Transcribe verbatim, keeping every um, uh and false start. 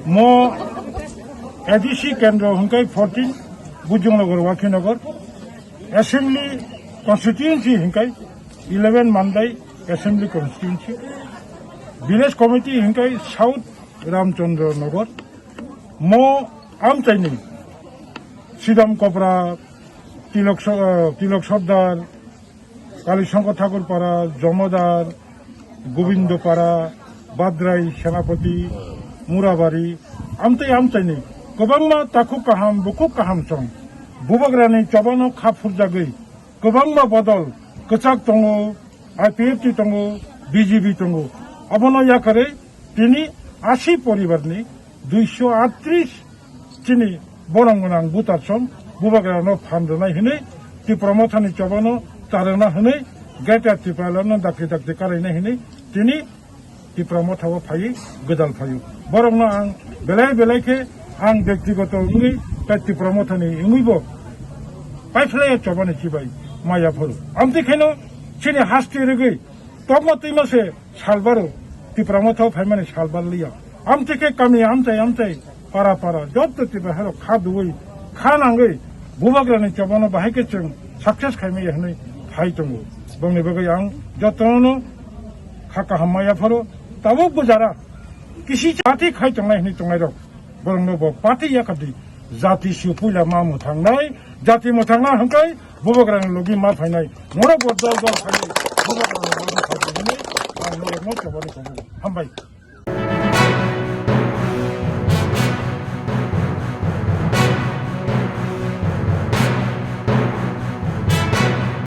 Mo A D C kendro hingkai fourteen, Bujongnagar, Wakhinagar, Assembly Constituency hingkai eleven Mandai Assembly Constituency, Village Committee hingkai South Ramchandra Nagar, mo amchaini Sidam Kopra, Tilok So-, Tilok Sordar, Kalishankar Thakur Para, Jomodar, Gobindo Para, Badrai, Senapati, Murabari, amtwi amchaini kwbangma takhuk kaham, bukhuk kaham song Bubagrani chobano kha phurjagwi kwbangma bodol, kwchak tongo, I P F T tongo, B J P tongo. Abono yakarwi tini asi poribarni duiso aatris chini borong gwnang voter song Bubagrano phan rwnai hwnwi, Tipra Mothani chobano ta rwna hwnwi, Greater Tipralandno dakti dakti karainai hwnwi tini Tipra Motha o phaiwi gwdal phaio. Borokno ang belai belai khe ang bektigoto wngwi tei Tipra Mothani wngwibo paiphlaiya chobani chibai maya phuru. Amtwi kheno chini haste rwgwi tokma twima se salbaro Tipra Motha o phaimani salbar liya. Amtwi khe kami amchai amchai para para jotto Tipra herok kha duwi kha nangwi Bubagrani chobano bahai khe chwng success khaimaya hwnwi phai tongo. Bongni bagwi ang jotono kha kaham maya phuru tabuk bo jara kisi party khai tongnai hwnwi tongnairok borokno bo party yakardi. Jati si puila ma mwthangnai, jati mwthangna hwnkhe Bubagrani logi ma phainai. Norok bo dol dol khainai Bubagrani logi phaidi hwnwi ang norokno chobani tongo. Hambai.